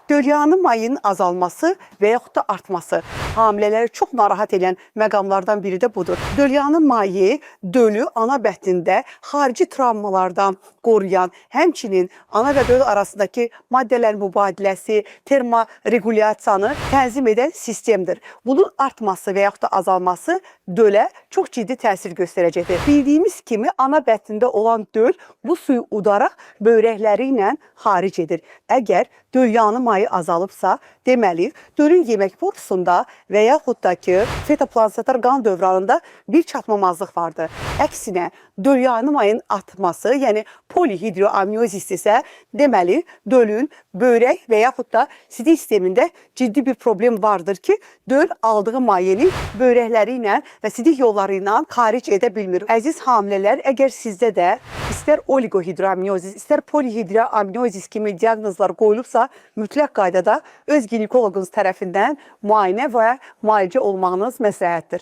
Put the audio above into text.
Dölyanı mayın azalması və yaxud da artması hamilələri çox narahat edən məqamlardan biri də budur. Dölyanı mayi dölü ana bətnində xarici travmalardan qoruyan, həmçinin ana və döl arasındakı maddələr mübadiləsi, termorequlyasiyanı tənzim edən sistemdir. Bunun artması və yaxud da azalması dölə çox ciddi təsir göstərəcəkdir. Bildiyimiz kimi ana bətnində olan döl bu suyu udaraq böyrəkləri ilə xaric edir. Əgər dölyanı mayı azalıbsa, deməli dölün yemək borusunda və yaxud da ki fetoplansentar qan dövranında bir çatmamazlıq vardır. Əksinə dölyanı mayın artması, yəni polihidroamniozis isə deməli dölün böyrək və yaxud da sidik sistemində ciddi bir problem vardır ki, döl aldığı mayeni böyrəkləri ilə və sidik yolları ilə xaric edə bilmir. Əziz hamilələr, əgər sizdə də istər oligohidroamniozis, istər polihidroamniozis kimi diaqnozlar qoyulubsa, mütləq qaydada öz ginekoloqunuz tərəfindən müayinə və müalicə olmağınız məsləhətdir.